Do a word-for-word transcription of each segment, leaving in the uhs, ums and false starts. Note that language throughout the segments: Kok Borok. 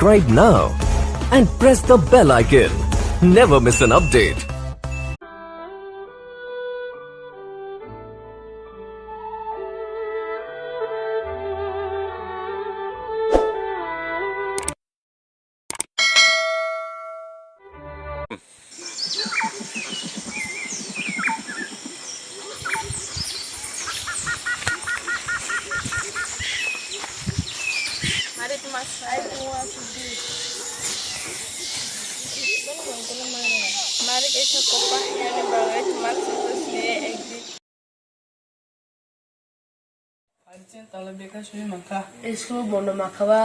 Subscribe now and press the bell icon. Never miss an update. Mari kaisa kopak yani bagwi tuma sujud se ekdi. Arjen tala beka sui mangkha. Isu bono makha ba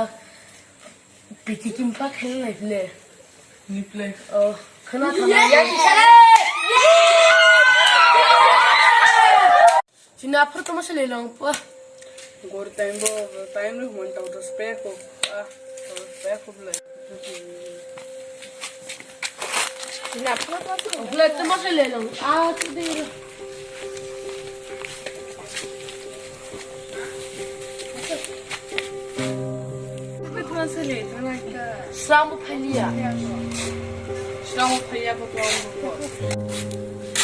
piti kimpa khel nai phle. Ni phle. Oh, khana thana. Chini aphuru tamo se lelong pa. Gor time bo, time lo mon tau to spek ko. Ah, spek ko bla. Chini aphuru tamo se lelong. Bla tamo se lelong. Ah, tu de. Srang bo phailiya. Srang bo phailiya bo to.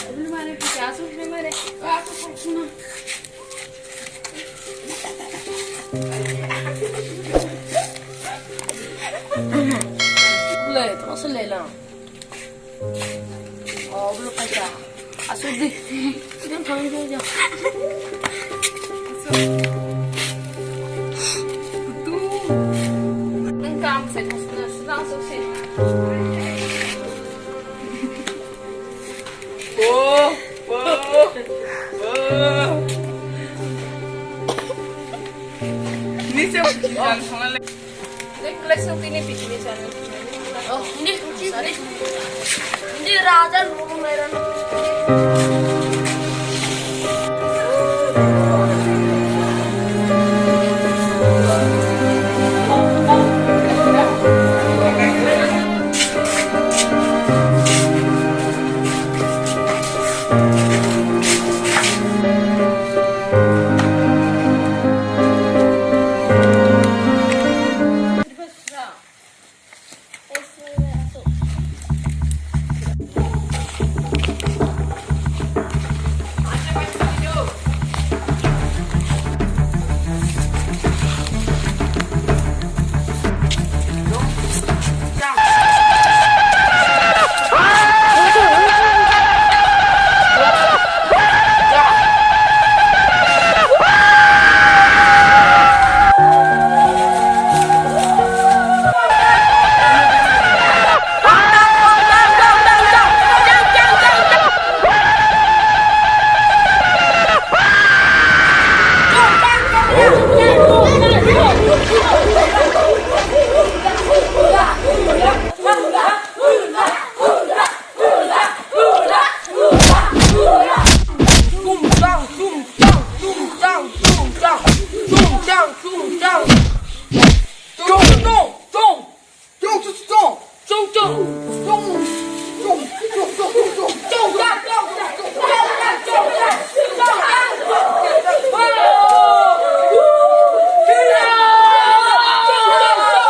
Abul mare ki asu mare. Bla tamo se lelong. Oh, belum pakai. Asuk di. Dia thang dia dia. Betul. Engkau saya kasih senang sukses. Oh, oh, oh. Ini siapa? Jangan salah. Oh, hindi, hindi, hindi. Hindi, raja, lumang meron.